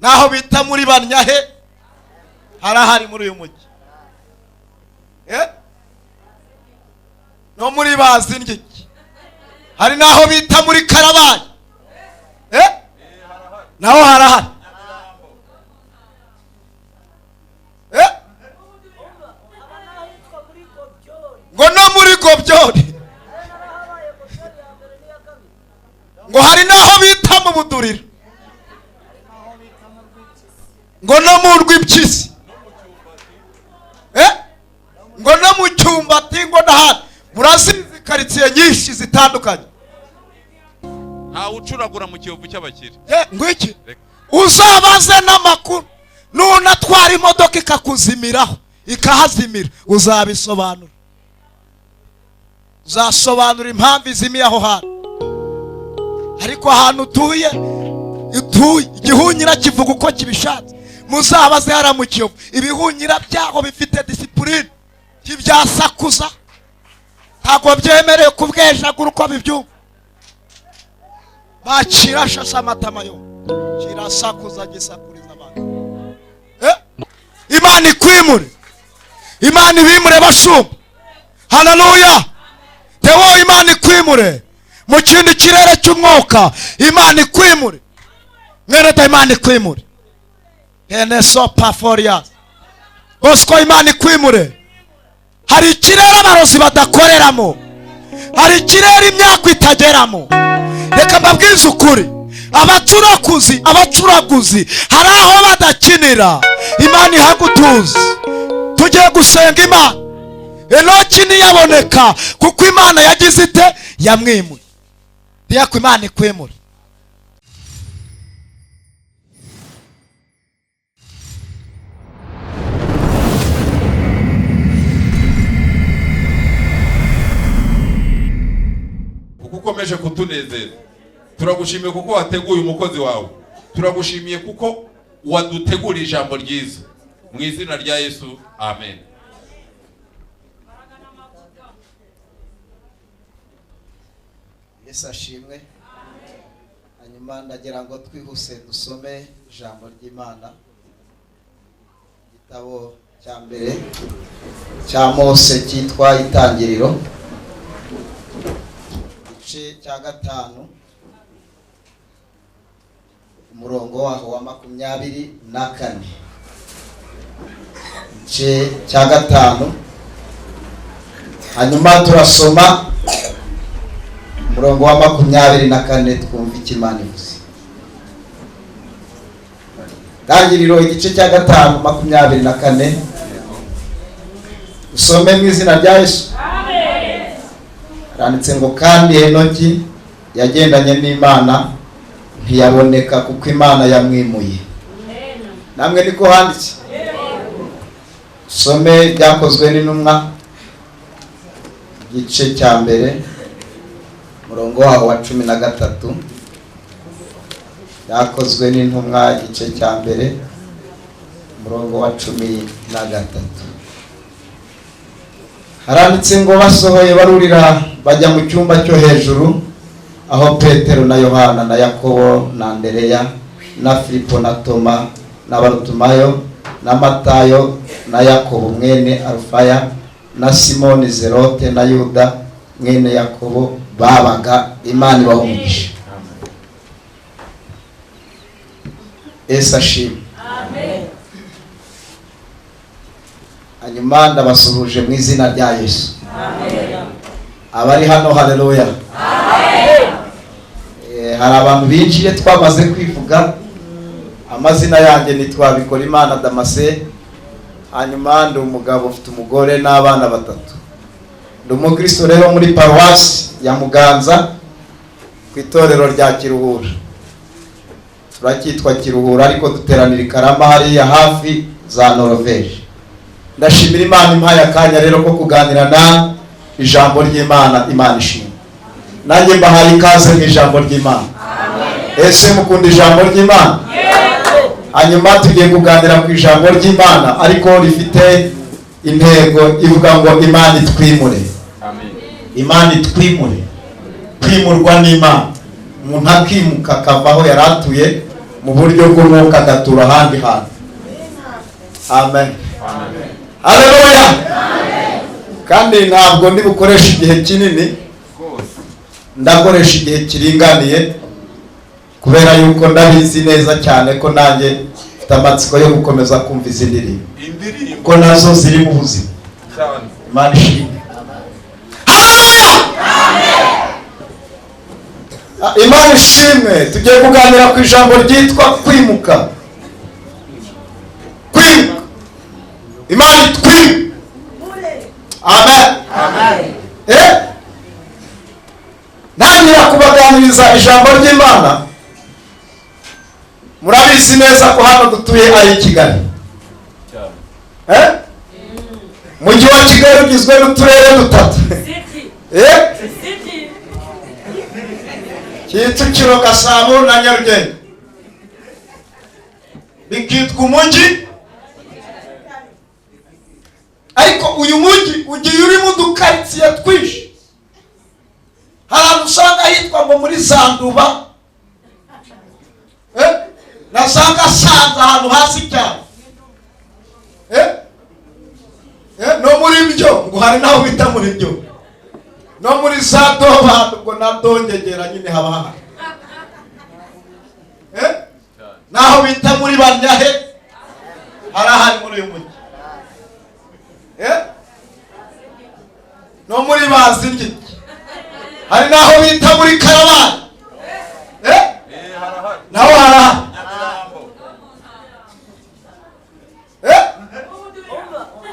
Naho bita muri Banyahe harahari muri uyu mujyi. No muri Bazindiki hari naho bita muri Karabaye. Naho harahari. Ngo no muri Gobyori, ngo hari naho bita mu Buduriro, ngo no mu Rw'impyisi, ngo no mu Cyumbati, ngo n'ahandi. Murazizi karitsiye nyinshi zitandukanye. Ntawe ucuragura mu Kiyovu cy'abakire. Ngo iki? Uzabaze n'amakuru, nunatwara imodoka ikakuzimiraho ikahazimira, uzabisobanura, uzasobanura impamvu izimiye aho hantu. Ariko ahantu utuye igihunyira kivuga uko kibishatse. Muzabaze hariya mu Kiyovu, ibihunyira byaho bifite disipurine, ntibyasakuza, ntabwo byemerewe kubwejagura uko bibyumva. Bakirashashe amatama yo kirasakuza, gisakuriza abantu. Imana ikwimure, Imana ibimure bashumba. Haleluya. Tewo, Imana ikwimure mu kindi kirere cy'umwuka. Imana ikwimure mwene da, Imana ikwimure eneso paforias Bosco, Imana ikwimure. Hari ikirere abarozi badakoreramo, hari ikirere imyaka itageramo. Reka mbabwize ukuri, abacurakuzi, abacuraguzi hari aho badakinira. Imana ihagutuze. Tugiye gusenga Imana. Enoki ntiyaboneka kuko Imana yagize ite? Yamwimuye. Diyako, Imana ikwimure. Kuko ukomeje kutunezeza, turagushimiye kuko wateguye umukozi wawe, turagushimiye kuko waduteguriye ijambo ryiza. Mu izina rya Yesu, amen. Yesu ashimwe. Hanyuma ndagira ngo twihuse dusome ijambo ry'Imana, igitabo cya mbere cya Mose cyitwa Itangiriro, igice cya 5, umurongo waho wa 24. Igice cya 5, hanyuma turasoma umurongo wa 24, twumva icyo Imana ivuze. Itangiriro igice cya 5 24, usome mu izina rya Yesu. Handitse ngo kandi Henoki yagendanye n'Imana ntiyaboneka kuko Imana yamwimuye. Namwe niko handitse. Usome Byakozwe n'Intumwa igice cya 1, umurongo waho wa 13. Byakozwe n'Intumwa igice cya 1, umurongo wa 13. Haranditse ngo basohoye barurira bajya mu cyumba cyo hejuru, aho Petero na Yohana na Yakobo na Andereya na Filipo na Toma na Barutumayo na Matayo na Yakobo mwene Alufaya na Simoni Zerote na Yuda mwene Yakobo babaga. Imana ibahe umugisha. Yesu ashimwe. Hanyuma ndabasuhuje mu izina rya Yesu. Abari hano, haleluya. Hari abantu binjiye twamaze kwivuga amazina yanjye, nitwa Bikorimana Damascene. Hanyuma ndi umugabo ufite umugore n'abana 3. Ndi umukristo rero muri paruwasi ya Muganza ku itorero rya Kiruhura. Turacyitwa Kiruhura ariko duteranira i Karama hariya hafi za Norvege. Ndashimira Imana impaye akanya rero ko kuganira na ijambo ry'Imana. Imana ishimwe. Nanjye mbahaye ikaze mu ijambo ry'Imana. Ese mukunda ijambo ry'Imana? Hanyuma tugiye kuganira ku ijambo ry'Imana ariko rifite intego ivuga ngo Imana itwimure. Imana itwimure. Kwimurwa n'Imana, umuntu akimuka akava aho yari atuye Mu buryo bw'umwuka agatura ahandi hantu. Amen, haleluya. Kandi ntabwo ndi bukoresha igihe kinini, ndakoresha igihe kiringaniye, kubera yuko ndabizi neza cyane ko nanjye mfite amatsiko yo gukomeza kumva izi ndirimbo, Indirimbo kuko nazo ziri mu buzima. Cyane. Imana ishimwe, haleluya. Imana ishimwe. Tugiye kuganira ku ijambo ryitwa kwimuka. Kwimuka, Imana itwimuka. Amen. Ntangira kubaganiriza ijambo ry'Imana, murabizi neza ko hano dutuye ari i Kigali. Cyane. Umujyi wa Kigali ugizwe n'uturere dutatu. Kicukiro, Gasabo na Nyarugenge, bikitwa umujyi. Ariko uyu mujyi ugiye urimo udukaritsiye twinshi. Hari ahantu usanga hitwa ngo muri Zanduba, nasanga asanze ahantu hasi cyane. No muri byo ngo hari n'aho bita muri byo, no muri za doba, ubwo na dongegera nyine haba hahari. N'aho bita muri Banyahe hari ahari muri uyu mujyi. No muri Bazirye hari n'aho bita muri Karabari. Harahari. Naho harahari. Nyamirambo.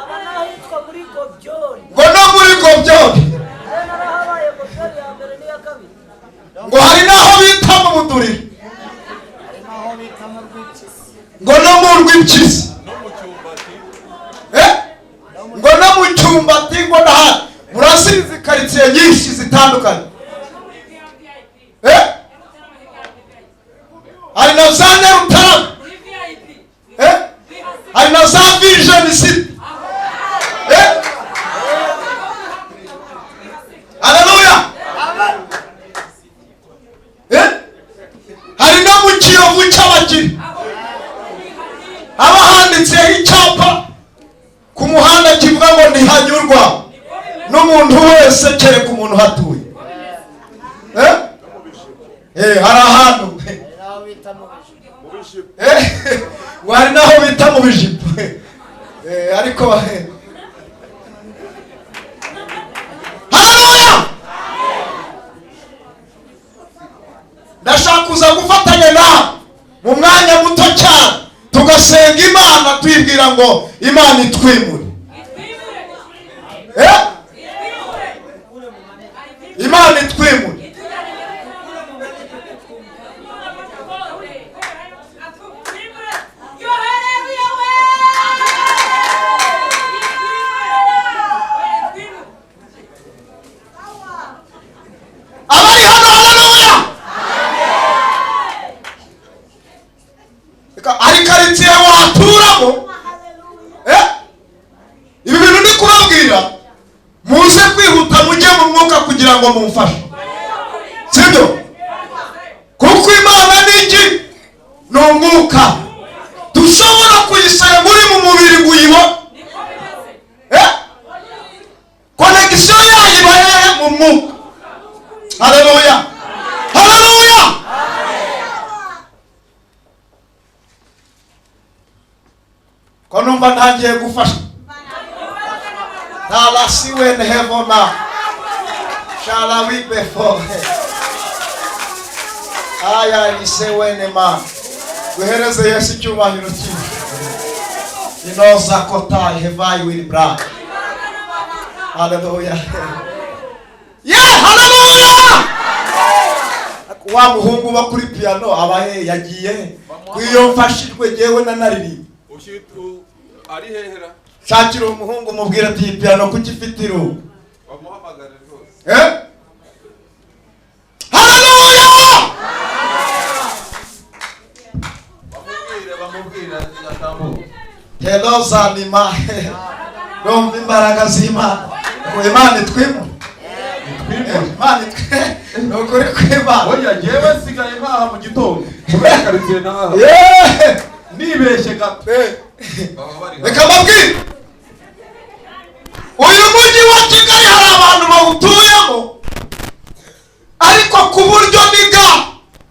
Aba n'ahitwa muri Gobyori. Ngo no muri Gobyori. Ari narahabaye, Gobyori ya mbere n'iya kabiri. Ngo hari n'aho bita mu Buduriro, ngo no mu Rw'impyisi. No mu Cyumbati. Ngo no mu Cyumbati, ngo n'ahandi. Murazizi karitsiye nyinshi zitandukanye. Hari na za Nyarutarama. Hari na za Vision City. Haleluya. Hari no mu Kiyovu cy'abakire, haba handitseho icyapa ku muhanda kivuga ngo ntihanyurwa n'umuntu wese kereka umuntu uhatuye. Hari ahantu ngo hari n'aho bita mu Bijipo. Ariko haleluya, ndashaka kuza gufatanya nawe mu mwanya muto cyane, tugasenga Imana tuyibwira ngo Imana itwimure. Imana itwimure. Abari hano, haleluya. Hari karitsiye waturamo. Ibi bintu ndi kubabwira, muze kwihuta mujye mu mwuka kugira ngo mumfashe, sibyo? Kuko Imana ni iki? Ni umwuka. Dushobora kuyisenga uri mu mubiri ngo uyibone. Connexion yayo iba hehe? Mu mwuka. Haleluya, haleluya. Ko numva ntangiye gufasha. Talasiwe hevona shall we before aya isewe ma guhereze Yesu icyubahiro cyinshi. Inoza kota hevayi will bra. Haleluya, yeah, haleluya. Wa muhungu uba kuri piano aba he? Yagiye ku iyo mfashijwe jyewe nanaririmba. Ari hehera? Shakira umuhungu, mubwira ati iyi piano kuki ifite irungu? Bamuhamagare rwose. Haleluya. Bamubwire, bamubwire atambuke. Hello zanima, numva imbaraga z'Imana ngo Imana itwimure. Twimure. Imana itwe, ni ukuri kw'Imana. Oya, njyewe nsigaye ntaha mu gitondo. Kubera karitsiye naha Yeee! Nibeshye gato, baba bari Reka mbabwire, uyu mujyi wa Kigali hari abantu bawutuyemo, ariko ku buryo niga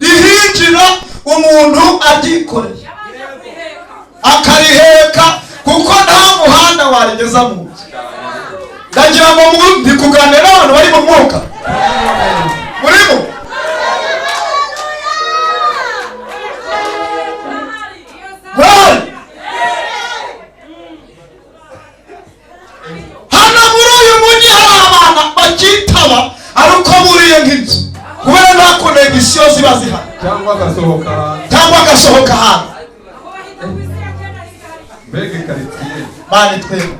rihinjira umuntu aryikoreye akariheka, kuko nta muhanda warigeza mu nzu. Ndagira ngo ndi kuganira n'abantu bari mu mwuka murimo. Murahari hano muri uyu mujyi hari abantu bakitaba ari uko buriye nk'inzu, kubera nta connexion ziba zihari. Cyangwa agasohoka hanze. Cyangwa agasohoka hanze. Mbega karitsiye! Mana twemwe,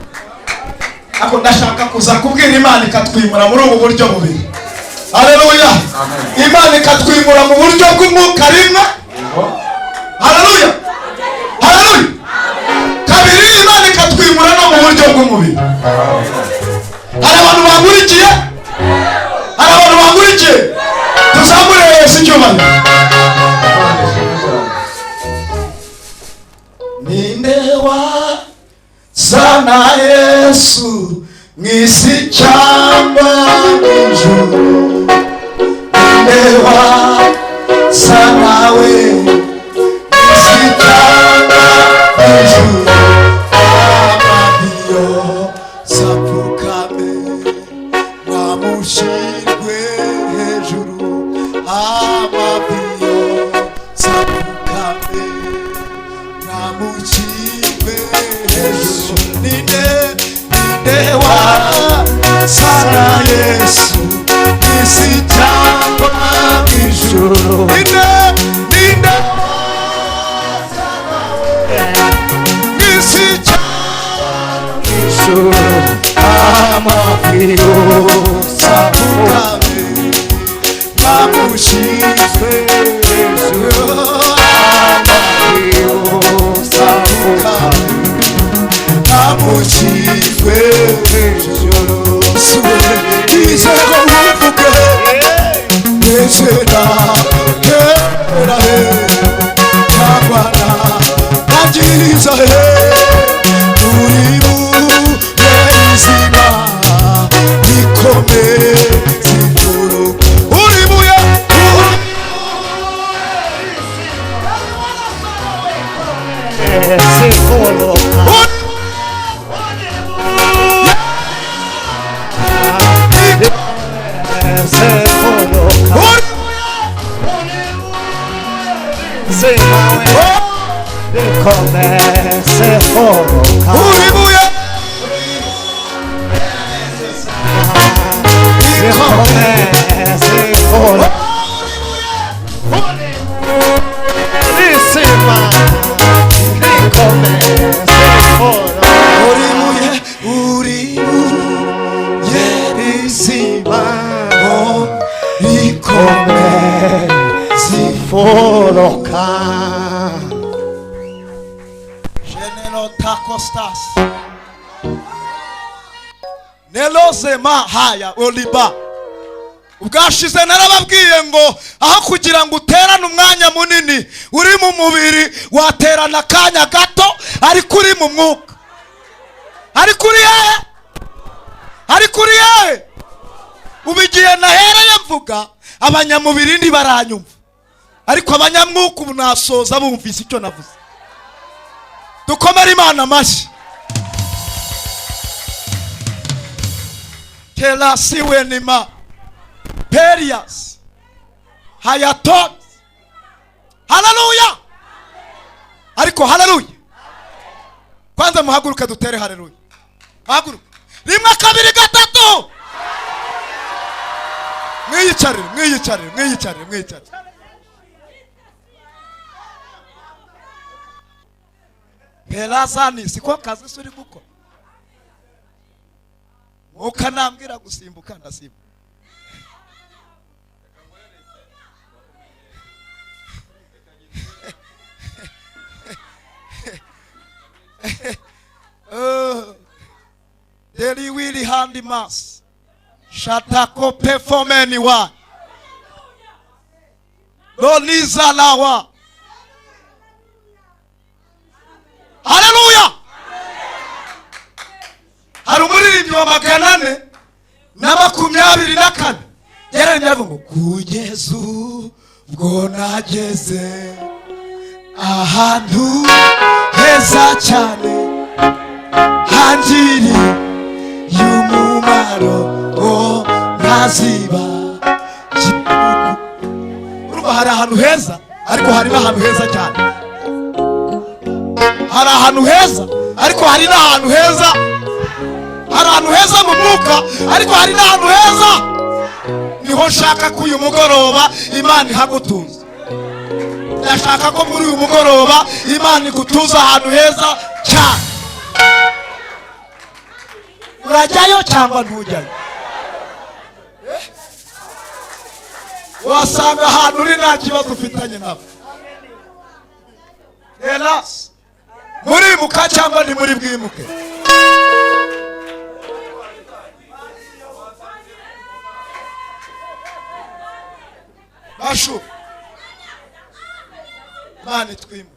ariko ndashaka kuza kubwira Imana ikatwimura muri ubu buryo bubiri. Haleluya! Amen. Imana ikatwimura mu buryo bw'umwuka rimwe. Yego. Haleluya, haleluya! Kabiri, Imana ikatwimura no mu buryo bw'umubiri. Hari abantu bankurikiye? Hari abantu bankurikiye? Tuzamure Yesu icyubahiro. Imana ishimwe cyane. Ninde wazana Yesu mu isi cyangwa mu ijuru? Ninde wazana we mu isi cyangwa mu ijuru? Amavi yose apfukame, namushyirwe hejuru. Amavi yose apfukame, namushyirwe hejuru. Ninde, ninde wazana Yesu mu isi cyangwa mu ijuru? Ninde, ninde wazana we mu isi cyangwa amavi yose apfukame, namushyirwe hejuru. Amavi yose apfukame, namushyirwe hejuru. Izego uvuge nezera kera he cyangwa na nabyiza he uri buye izina rikomeye zikuru uri buye uri. Se coloca. Uri Se coloca. uri Se come se coloca. Uri buye Se come se coloca. Bellissima. Come se coloca. Uri buye, uri buye rizima rikomeye. Si coloca. General Takostas Nelozema haya oliba. Ubwashize narababwiye ngo aho kugira ngo uterane umwanya munini uri mu mubiri, waterana akanya gato ariko uri mu mwuka. Ariko uri hehe? Ariko uri hehe? Ubu igihe nahereye mvuga, abanyamubiri ntibaranyumva, ariko abanyamwuka ubu nasoza bumvise icyo navuze. Dukomere Imana amashyi. Terasiwenima perias hayatot. Haleluya! Ariko haleluya kwanza, muhaguruke dutere haleluya. Haguruke, rimwe, kabiri, gatatu. Mwiyicarire, mwiyicarire, mwiyicarire, mwiyicarire. Perazani siko kazi se uri gukora? Mwuka nambwira gusimbuka ndasimbuka. Oh. Deli wili handi mas shatako performeni wa lolizalawa. Indirimbo 424 yararembye aravuga ngo kugeza ubwo nageze ahantu heza cyane hangiriye umumaro wo ntaziba. Urumva hari ahantu heza, ariko hari n'ahantu heza cyane. Hari ahantu heza, ariko hari n'ahantu heza. Hari ahantu heza mu mwuka, ariko hari n'ahantu heza. Niho nshaka ko uyu mugoroba Imana ihagutuza. Ndashaka ko muri uyu mugoroba Imana igutuza ahantu heza cyane. Urajyayo cyangwa ntujyayo? Wasanga ahantu uri nta kibazo ufitanye nabo. Elas, murimuka cyangwa ntimuri bwimuke? Bashu, Imana itwimure.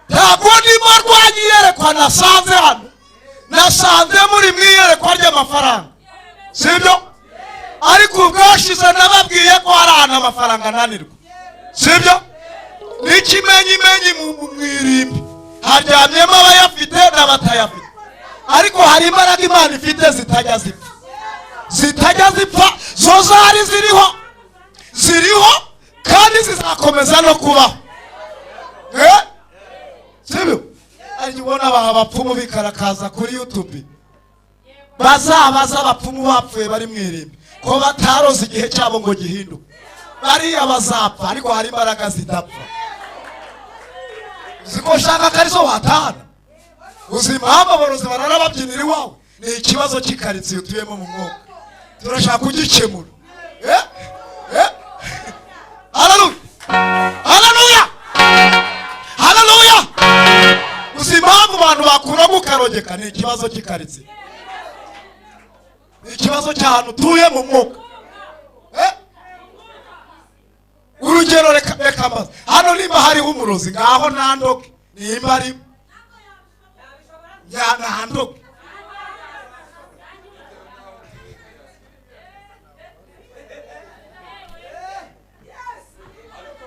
Ntabwo ndimo rwanya iyerekwa nasanze hano, nasanze muri mu iyerekwa ry'amafaranga, sibyo? Ariko ubwashize nababwiye ko hari ahantu amafaranga ananirwa, sibyo? N'ikimenyimenyi mu irimbi haryamyemo abayafite n'abatayafite, ariko hari imbaraga Imana ifite zitajya zipfa, zitajya zipfa. Zo zari ziriho, ziriho kandi zizakomeza no kubaho. Sibyo? Ariko ubona abapfumu bikarakaza kuri YouTube, bazabaza abapfumu bapfuye bari mu irimbi ko bataroze igihe cyabo ngo gihinduke, bariya bazapfa, ariko hari imbaraga zidapfa. Uzi ko ushaka ko arizo watahana? Uzi impamvu aborozi barara babyinira iwawe? Ni ikibazo cy'ikaritsiye utuyemo mu mwuka, turashaka kugikemura. Haleluya, haleluya, haleluya. Uzi impamvu abantu bakuramo ukarogeka? Ni ikibazo cy'ikaritsiye, ni ikibazo cy'ahantu utuye mu mwuka. Urugero, reka mbaze hano, nimba hariho umurozi ngaho nandoke, nimba arimo nandoke.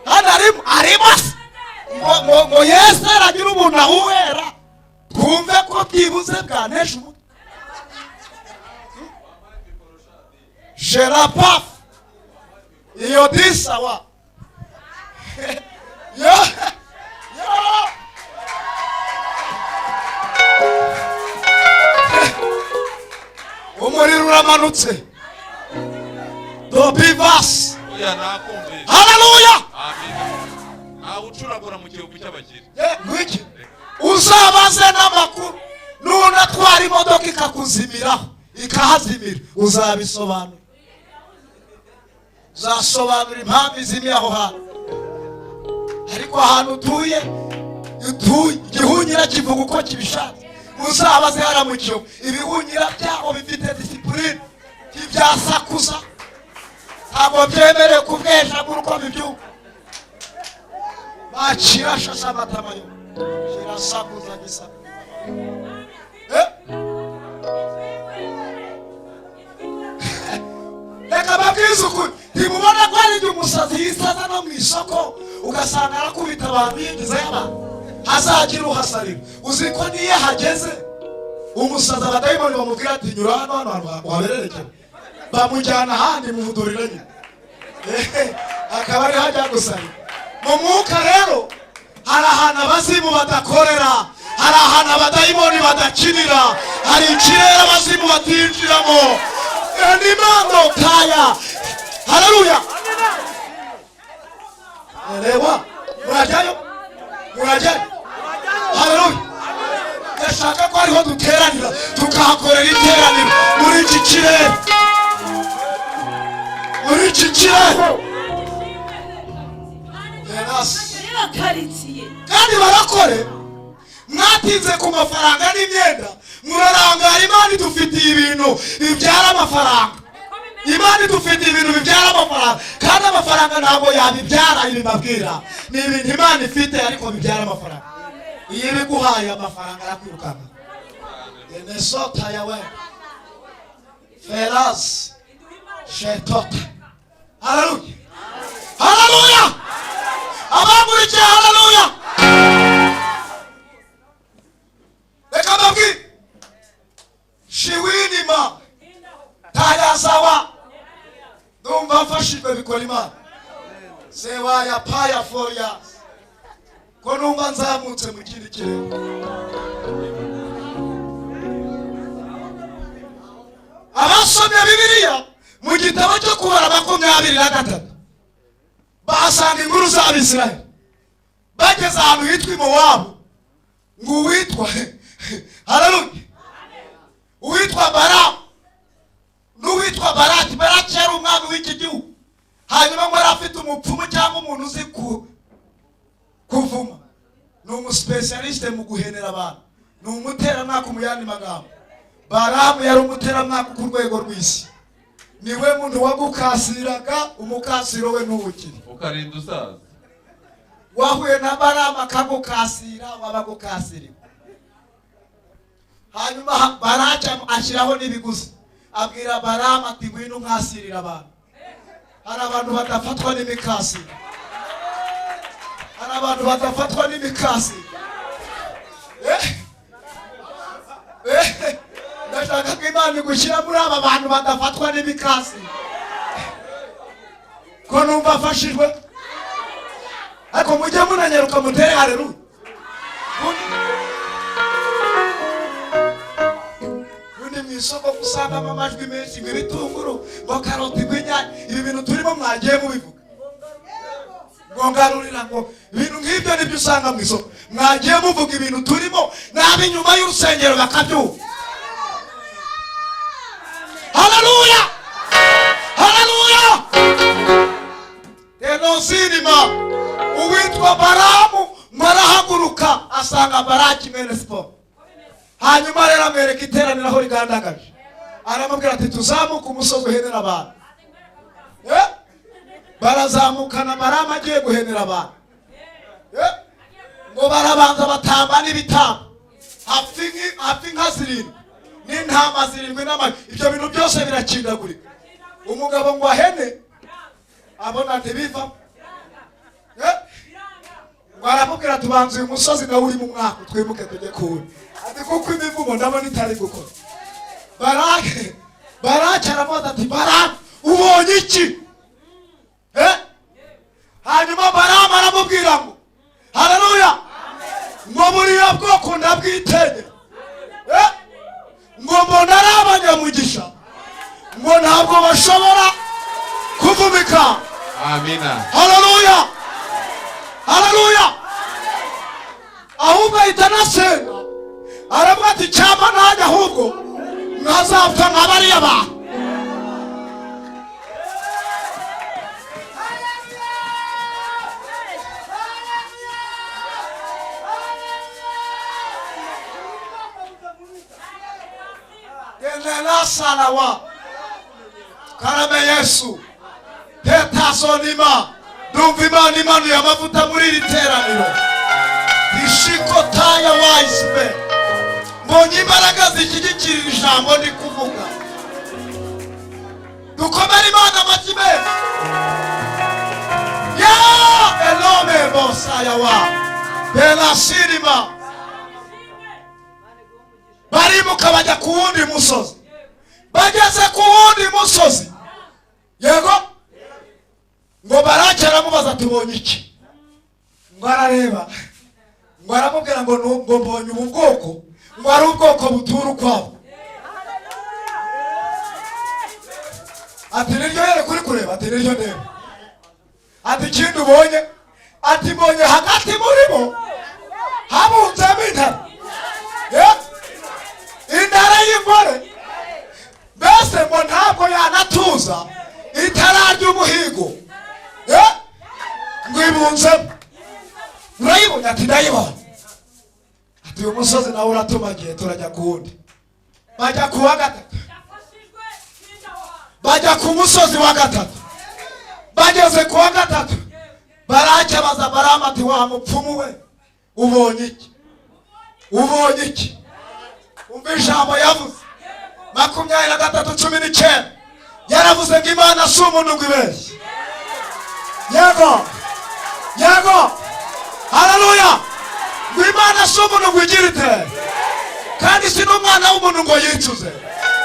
Hano arimo, arimo ngo Yesu aragira ubuntu ahuhera, twumve ko byibuze bwanesha umutwe. Sherapaf iyo disawa yo yo umuriro uramanutse dobivas. Haleluya. Ucuragura mu gihugu cy'abakire. Ngwiki uzabaze n'amakuru, nunatwara imodoka ikakuzimiraho ikahazimira, uzabisobanura. Uzasobanura impamvu izimiye aho hantu. Ariko ahantu utuye, igihunyira kivuga uko kibishatse. Uzabaze hariya mu Kiyovu, ibihunyira byaho bifite disipurine, ntibyasakuza, ntabwo byemerewe kubwejagura uko bibyumva. Bakirashashe amatama yo kirasakuza gisakuza. Reka babwize ukuri, ntimubona ko hari igihe umusazi yisaza no mu isoko, ugasanga arakubita abantu yigizeyo abantu, hazagira uhasarira. Uzi ko niyo hageze umusazi abadayimoni bamubwira ati nyura hano, hano hantu wabererekera, bamujyana ahandi muvudurira nyine, akaba ariho ajya gusarira. Mu mwuka rero hari ahantu abazimu badakorera, hari ahantu abadayimoni badakinira, hari ikirere abazimu batinjiramo. Nimando kaya. Haleluya. Elewa, murajyayo, murajyayo. Haleluya. Ndashaka ko ariho duteranira, tukahakorera iteraniro muri iki kirere, muri iki kirere. Kandi barakore, mwatinze ku mafaranga n'imyenda, murarangara. Imana idufitiye ibintu bibyara amafaranga. Imana idufitiye ibintu bibyara amafaranga, kandi amafaranga ntabwo yabibyara. Ibi mbabwira ni ibintu Imana ifite, ariko bibyara amafaranga. Iyo ibiguhaye, amafaranga arakwirukanka. Enesota yawe feras shetota. Haleluya, haleluya! Abangurikiye, haleluya! Reka mbabwire, shiwinima tayasawa. Ndumva mfashijwe. Bikora Imana sewaya paya foria, ko numva nzamutse mu kindi kirere. Abasomye Bibiliya, mu gitabo cyo Kubara 23, bahasanga inkuru z'Abisirayeli bageze ahantu hitwa i Mowabu. Ngo uwitwa, haleluya, uwitwa Baramu n'uwitwa Baraki. Baraki yari umwami w'iki gihugu. Hanyuma ngo yari afite umupfumu cyangwa umuntu uzi kuvuma, ni umuspécialiste mu guhenera abantu, ni umuteramwaka. Mu yandi magambo, Baramu yari umuteramwaka ku rwego rw'isi. Niwe muntu wagukasiraga, umukasiro we ntuwukire. Ukarinda usaza. Wahuye na Baramu akagukasira, wabagukasiriwe. Hanyuma Baraki ashyiraho n'ibiguzi, abwira Baramu ati: "Ngwino nkasirira abantu." Hari abantu badafatwa n'imikasiro, hari abantu badafatwa n'imikasiro. Ndashaka ko Imana igushyira muri aba bantu badafatwa n'imikasiro. Ko numva afashijwe, ariko mujye munanyaruka mutere haleluya. Ubundi mu isoko usangamo amajwi menshi, ngo ibitunguru, ngo karoti, ngo inyanya. Ibi bintu turimo mwagiye mubivuga, ngo ngarurira, ngo ibintu nk'ibyo nibyo usanga mu isoko. Mwagiye muvuga ibintu turimo, n'ab'inyuma y'urusengero bakabyumva. Haleluya, haleluya! Enosinima. Uwitwa Baramu ngo arahaguruka, asanga Baraki mwene Siporo. Hanyuma rero amwereka iteraniro aho rigandagaje, aramubwira ati: "Tuzamuke umusozi uhenera abantu." Barazamukana, Baramu agiye guhenera abantu. Ngo barabanza batamba n'ibitambo, hapfa inka zirindwi n'intama zirindwi n'amagi. Ibyo bintu byose birakindagurika. Umugabo ngo ahene, abona ntibivamo. Ngo aramubwira: "Tubanza uyu musozi nawe uri mu mwaka, twimuke tujye kuwundi." Ati: "Kuko imivumo ndabona itari gukora." Baraki aramubaza ati: "Baramu, ubonye iki?" Hanyuma Baramu aramubwira ngo, haleluya, ngo: "Buriya bwoko ndabwitegera." Ngo mbona ari abanyamugisha, ngo ntabwo bashobora kuvumika. Amina. Haleluya, haleluya! Ahubwo ahita anasenga, aravuga ati: "Cyangwa nanjye ahubwo nkazapfa nka bariya bantu." Genela salawa karame Yesu tetasonima. Ndumva Imana imanuye amavuta muri iri teraniro. Ishiko taya wayisipe. Mbonye imbaraga zishyigikira iri jambo ndi kuvuga. Dukomere Imana amashyi menshi ya elome bosaya wa belasirima. Barimuka bajya ku wundi musozi. Bageze ku wundi musozi, yego, ngo Baraki aramubaza: "Tubonye iki?" Ngo arareba, ngo aramubwira ngo ngo: "Mbonye ubu bwoko, ngo ari ubwoko butura ukwabo." Ati: "Niryo yereka uri kureba?" Ati: "Niryo ndeba." Ati: "Ikindi ubonye?" Ati: "Mbonye hagati muri bo habunzemo intare." Intare y'ingore, mbese ngo ntabwo yanatuza itararya umuhigo. Ngo ibunzemo, urayibonye? Ati: "Ndayibona." Ati: "Uyu musozi nawe uratumagiye, turajya ku wundi." Bajya ku wa gatatu. Bajya ku musozi wa gatatu. Bageze ku wa gatatu, Baraki abaza Baramu ati: "Wa mupfumu we, ubonye iki? Ubonye iki?" Umva ijambo yavuze, 23:19. Yaravuze ngo: "Imana si umuntu ngo ibeshye." Yego, yego, haleluya! Ngo Imana si umuntu ngo igire ite, kandi si n'umwana w'umuntu ngo yicuze.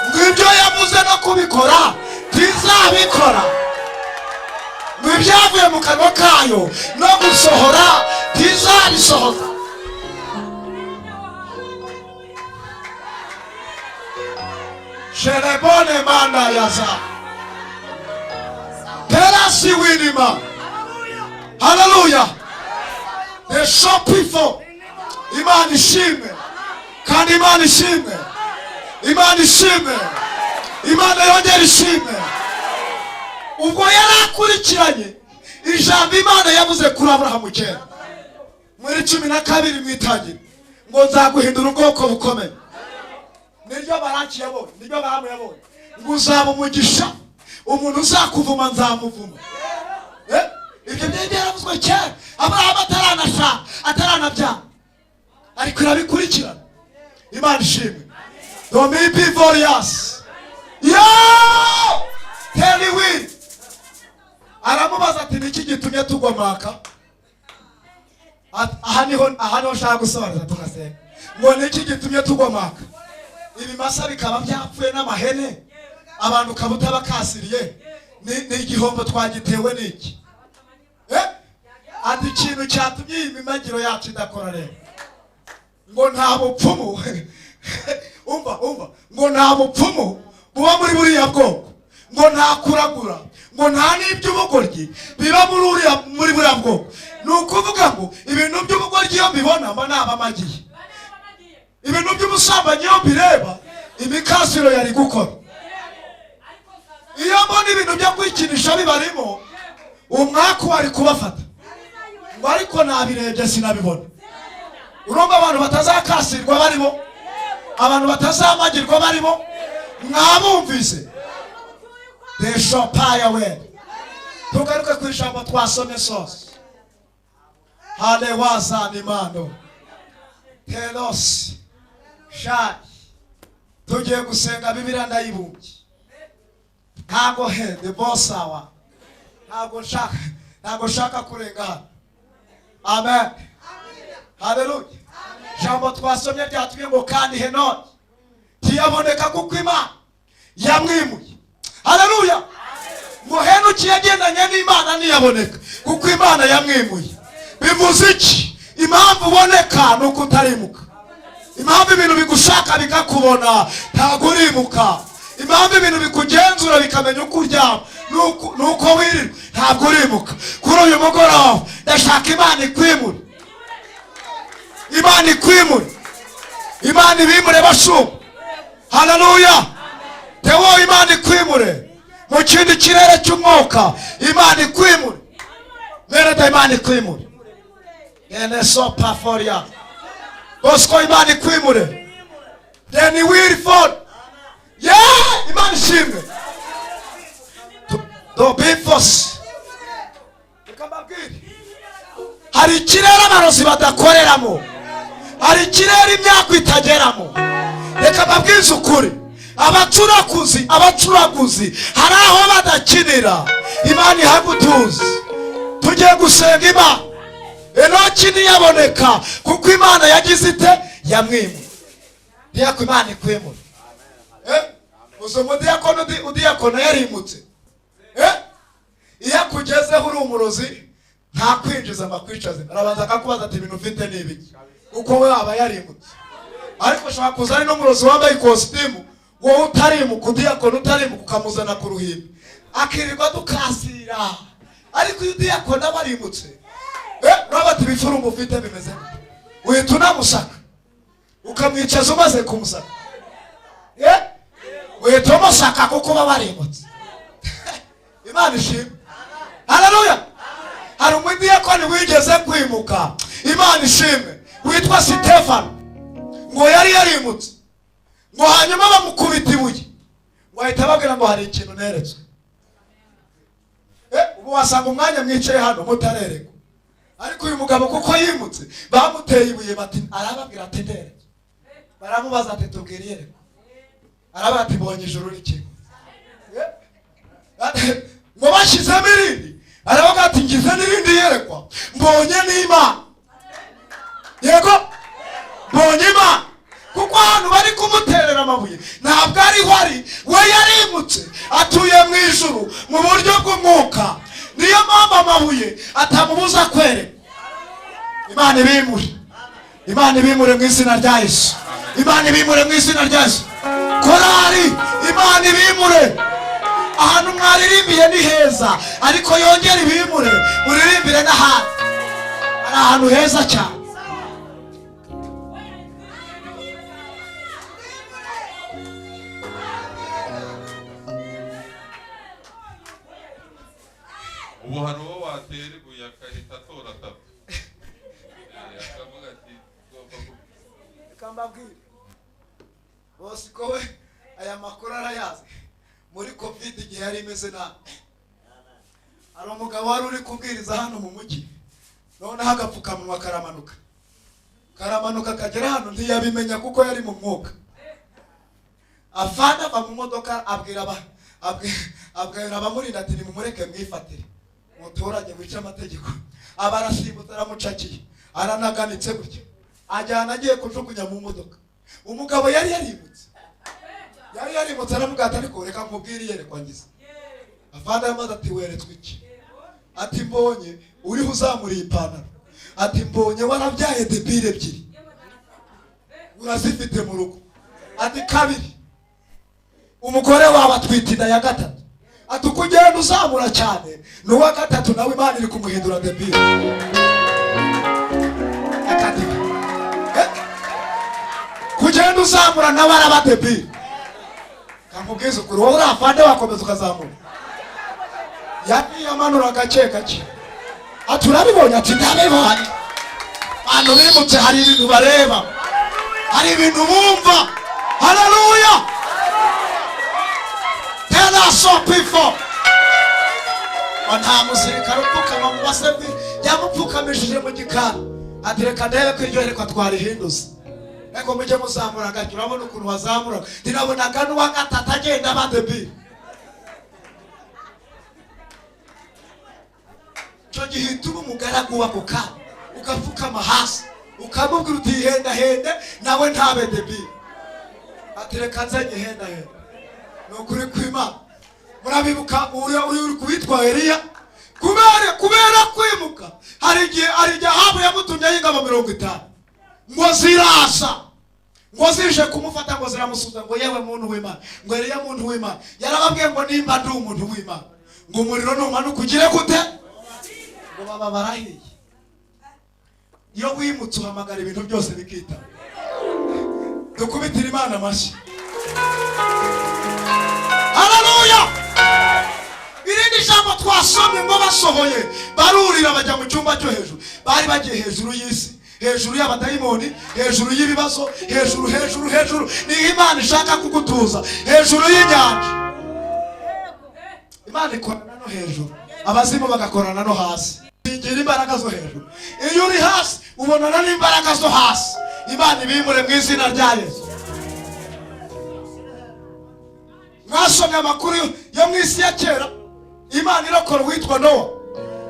Ngo ibyo yavuze no kubikora ntizabikora? Ngo ibyavuye mu kanwa kayo no gusohora ntizabisohoza? Sherebone manda yaza terasi winima. Haleluya! The shopifo. Imana ishimwe, kandi Imana ishimwe, Imana ishimwe, Imana yongera ishimwe. Ubwo yari akurikiranye ijambo Imana yavuze kuri Aburahamu kera muri 12 mu Itangiriro, ngo: "Nzaguhindura ubwoko bukomeye." Niryo Baraki yabonye, niryo Baramu yabonye, ngo: "Uzaba umugisha, umuntu uzakuvuma nzamuvuma." Ibyo byari byaravuzwe kera Aburahamu ataranashaka, ataranabyara, ariko irabikurikirana. Imana ishimwe. Domibi voriyasi yo teriwi. Aramubaza ati: "Niki gitumye tugomaka?" Aha niho nshaka gusobanura tugasenga. Ngo: "Niki gitumye tugomaka, ibimasa bikaba byapfuye n'amahene, abantu ukaba utabakasiriye? Ni igihombo twagitewe n'iki?" Ati: "Ikintu cyatumye iyi mimagiro yacu idakora rero, ngo nta bupfumu." Umva, umva, ngo nta bupfumu buba muri buriya bwoko, ngo nta kuragura, ngo nta n'iby'ubugoryi biba muri buriya bwoko. Ni ukuvuga ngo ibintu by'ubugoryi iyo mbibona mba nabamagiye, ibintu by'ubusambanyi iyo mbireba imikasiro yari gukora, iyo mbona ibintu byo kwikinisha bibarimo umwaku wari kubafata. Ngo ariko nabirebye sinabibona. Urumva abantu batazakasirwa barimo, abantu batazamagirwa barimo. Mwabumvise deshopaya we. Tugaruke ku ijambo twasomye sose. Halewazanimano terosi shayi. Tugiye gusenga. Bibiliya ndayibumbye, ntago he the boss awa, ntago nshaka kurenga hano. Amen, haleluya! Ijambo twasomye ryatumye ngo: "Kandi Henoki ntiyaboneka kuko Imana yamwimuye." Haleluya! Ngo Henoki yagendanye n'Imana, ntiyaboneka kuko Imana yamwimuye. Bivuze iki? Impamvu uboneka ni uko utarimuka. Impamvu ibintu bigushaka bikakubona, ntabwo urimuka. Impamvu ibintu bikugenzura bikamenya uko uryama nuko wirirwa, ntabwo urimuka. Kuri uyu mugoroba ndashaka Imana ikwimure, Imana ikwimure, Imana ibimure bashumba. Haleluya! Tewo, Imana ikwimure mu kindi kirere cy'umwuka. Imana ikwimure, mwene, Imana ikwimure. Ene sopa foria Bosco, Imana ikwimure. Deni wilford ye, Imana ishimwe. Dobifos, reka mbabwire, hari ikirere abarozi badakoreramo, hari ikirere imyaka itageramo. Reka mbabwize ukuri, abacuraguzi, abacuraguzi hari aho badakinira. Imana ihagutuze. Tugiye gusenga Imana. Enoki ntiyaboneka kuko Imana yagize ite? Yamwimuye. Ntiyako Imana ikwimura. Uzi umudiyakoni udiyakona yarimutse? Iyo akugezeho uri umurozi, ntakwinjiza ngo akwicaze, arabanza akakubaza ati: "Ibintu ufite ni ibiki?" Kuko we aba yarimutse. Ariko ushobora kuza ari n'umurozi wambaye ikositimu, wowe utarimuka, udiyakoni utarimuka, ukamuzana ku ruhimbi akirirwa dukasira. Ariko iyo udiyakoni aba arimutse, uraba ati: "Ibifurumba ufite bimeze gute?" Uhita unamusaka ukamwicaza. Umaze kumusaka, uhita umusaka kuko uba warimutse. Imana ishimwe, haleluya! Hari umudiyakoni wigeze kwimuka, Imana ishimwe, witwa Sitefano. Ngo yari yarimutse, ngo hanyuma bamukubita ibuye. Ngo Wahita babwira ngo hari ikintu neretswe. Ubu wasanga umwanya mwicaye hano mutarerekwa, ariko uyu mugabo kuko yimutse bamuteye ibuye, bati arababwira ati nderetswe. Baramubaza ati tubwire iyerekwa. Arababwira ati mbonye ijuru rikinguye. Ngo bashyizemo irindi, aravuga ati ngize n'irindi yerekwa, mbonye n'Imana. Yego, mbonye Imana. Kuko ahantu bari kumuterera amabuye ntabwo ariho ari, we yarimutse atuye mu ijuru mu buryo bw'umwuka. Niyo mpamvu amabuye atamubuza kwerekwa. Imana ibimure, Imana ibimure mu izina rya Yesu. Imana ibimure mu izina rya Yesu. Korari, Imana ibimure. Ahantu mwaririmbiye ni heza, ariko yongere ibimure muririmbire n'ahandi ari ahantu heza cyane. Ubu hari uwo watera ibuye akahita atora atatu, akavuga ati ugomba. Reka mbabwire, bose ko we aya makuru arayazi. Muri COVID igihe yari imeze nabi, hari umugabo wari uri kubwiriza hano mu mujyi, noneho agapfukamunwa karamanuka, karamanuka kagera hano, ntiyabimenya kuko yari mu mwuka. Afana ava mu modoka, abwira abwira abamurinda ati nimumureke mwifatire, umuturage wica amategeko. Aba arasimbutse, aramucakiye, aranaganitse gutya, ajyana agiye kujugunya mu modoka. Umugabo yari yarimutse, yari yarimutse. Aravuga ati ariko reka nkubwire iyerekwa ngize. Afande yamaze ati weretswe iki? Ati mbonye uriho uzamuriye ipantaro. Ati mbonye warabyaye debire ebyiri, urazifite mu rugo. Ati kabiri, umugore wawe atwite inda ya gatatu. Ati uko ugenda uzamura cyane, n'uwa gatatu nawe Imana iri kumuhindura debire. Akadika. Kugenda uzamura nawe araba debire. Kamubwiza ukuri, wowe uri afande wakomeza ukazamura? Yagiye amanura gake gake. Ati urabibonye? Ati ndabibonye. Abantu bimutse hari ibintu bareba, hari ibintu bumva. Haleluya! Tena so people, nta musirikare upfukama mu basevi yamupfukamishije mu gikari. Ati reka ndebe ko iryo yerekwa twarihinduza. Ariko mujye muzamura gake. Urabona ukuntu wazamura, ndinabonaga n'uwa gatatu agenda aba debile. Icyo gihe uhita uba umugaragu w'ako kanya, ugapfukama hasi, ukamubwira uti yihendahende nawe ntabe debile. Ati reka nze nyihendahende. Ni ukuri kw'Imana. Murabibuka uriya uri kuwitwa Eliya, kubera kwimuka, hari igihe Ahabu yamutumyeho ingabo 50 ngo zirasa, ngo zije kumufata, ngo ziramusubiza ngo yewe muntu w'Imana, ngo Eliya muntu w'Imana. Yarababwiye ngo nimba ndi umuntu w'Imana, ngo umuriro numanuka ugire gute? Ngo baba barahiye. Iyo wimutse uhamagara ibintu byose bikitaba. Dukubitire Imana amashyi. Haleluya! Irindi jambo twasomye, ngo basohoye barurira bajya mu cyumba cyo hejuru. Bari bagiye hejuru y'isi, hejuru y'abadayimoni, hejuru y'ibibazo, hejuru, hejuru, hejuru. Niho Imana ishaka kugutuza, hejuru y'inyanja. Imana ikorana no hejuru, abazimu bagakorana no hasi. Ingira imbaraga zo hejuru. Iyo uri hasi ubonana n'imbaraga zo hasi. Imana ibimure mu izina rya Yesu. Mwasomye amakuru yo mu isi ya kera, Imana irokora uwitwa Nowa,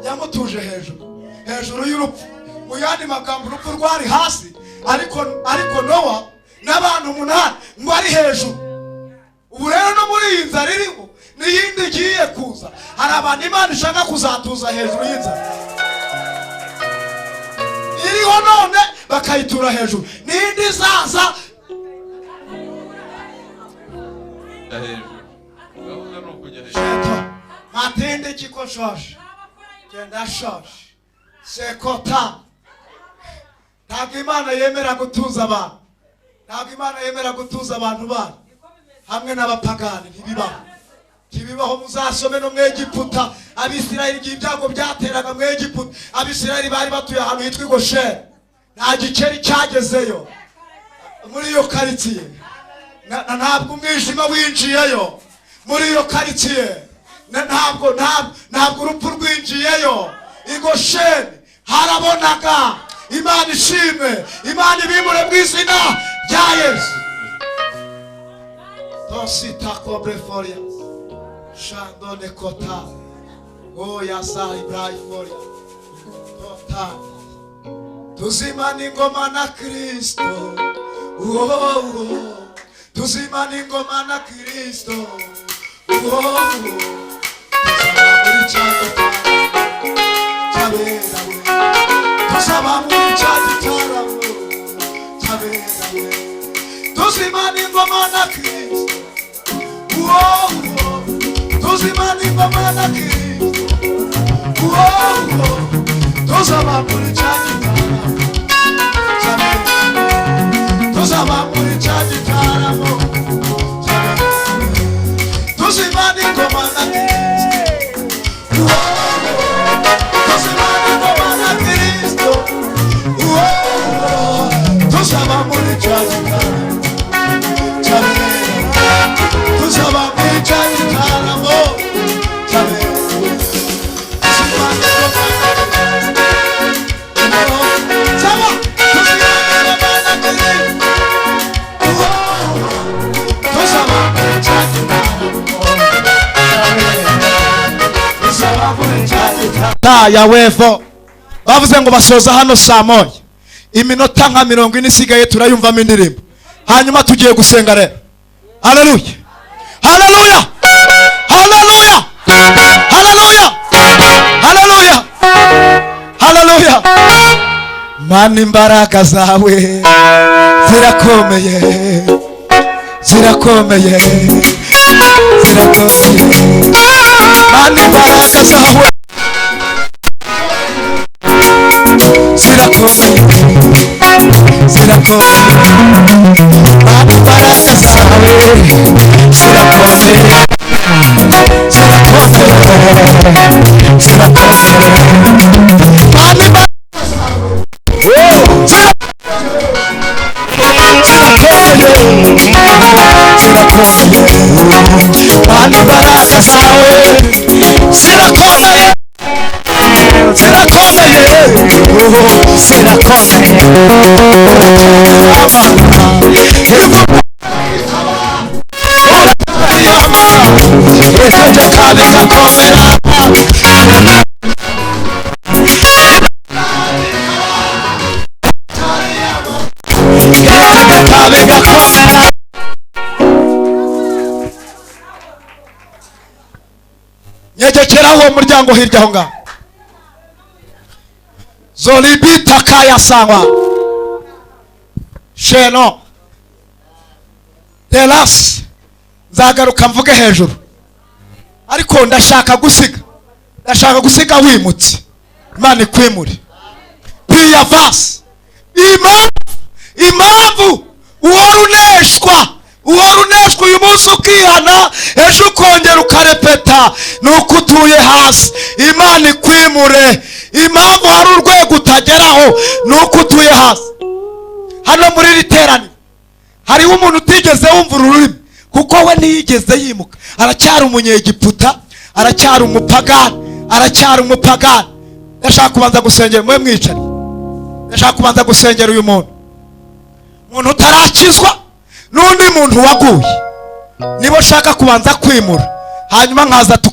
yamutuje hejuru, hejuru y'urupfu. Mu yandi magambo, urupfu rwari hasi, ariko Nowa n'abantu umunani ngo ari hejuru. Ubu rero no muri iyi nzara iriho n'iyindi igiye kuza, hari abantu Imana ishaka kuzatuza hejuru y'inzara iriho none, bakayitura hejuru n'indi izaza. Kujya hejuru, gahunda ni ukujya hejuru. Sheto matinde kiko shoshe genda shoshe sekota. Ntabwo Imana yemera gutuza abantu, ntabwo Imana yemera gutuza abantu bayo hamwe n'abapagani. Ntibibaho, ntibibaho. Muzasome no mu Egiputa, Abisirayeli igihe ibyago byateraga mu Egiputa, Abisirayeli bari batuye ahantu hitwa i Gosheni. Nta gikeri cyagezeyo muri iyo karitsiye. Ntabwo umwijima winjiyeyo. Muri iyo karitsiye ntabwo urupfu rwinjiyeyo. I Gosheni harabonaga. Imana ishimwe, Imana ibimure mu izina rya Yesu. Tosita kobreforia shandone kota oya saibraiforia tota. Tuzimana ingoma na Kristo, oh. Tuzimana ingoma na Kristo, oh. Tuzaba muri cya gitaramo cy'abera we, tuzaba muri cya gitaramo cy'abera we. Tuzimana ingoma na Kristo, oh. Tuzimana ingoma na Kristo, oh. Tuzaba muri cya gitaramo cy'abera we, tuzaba muri cya gitaramo cy'abera we. Tuzimana ingoma na Kristo, oh. Tuzimana ingoma na Kristo, oh. Tuzaba muri cya gitaramo cy'abera, tuzaba muri cya gitaramo cy'abera. Tuzimana ingoma na Kristo, Saba, tuzimana ingoma na Kristo, oh. Tuzaba muri cya gitaramo cy'abera, tuzaba muri cya gitaramo. Ya wevo bavuze ngo basoza hano saa 1, iminota nka 40 isigaye turayumvamo indirimbo, hanyuma tugiye gusenga rero. Haleluya, haleluya, haleluya, haleluya, haleluya, haleluya. Mana, imbaraga zawe zirakomeye, zirakomeye, zirakomeye. Mana, imbaraga zawe zirakomeye, zirakomeye. Mana, imbaraga zawe zirakomeye, zirakomeye, zirakomeye. Mana, imbaraga zirakomeye, zirakomeye. Mana, imbaraga zawe zirakomeye, zirakomeye, zirakomeye. Nyegekeraho uwo muryango hirya aho ngaho. Zolibita kaya sawa sheno terasi. Nzagaruka mvuge hejuru, ariko ndashaka gusiga wimutse. Imana ikwimure piya vasi. Impamvu uhora uneshwa, uhora uneshwa uyu munsi ukihana, ejo ukongera ukarepeta, ni uko utuye hasi. Imana ikwimure. Impamvu hari urwego utageraho ni uko utuye hasi. Hano muri iri teraniro hariho umuntu utigeze wumva ururimi, kuko we ntiyigeze yimuka, aracyari umunyegiputa, aracyari umupagani, aracyari umupagani. Ndashaka kubanza gusengera, mwe mwicare. Ndashaka kubanza gusengera uyu muntu utarakizwa n'undi muntu waguye, niba ushaka kubanza kwimura, hanyuma nkaza tuko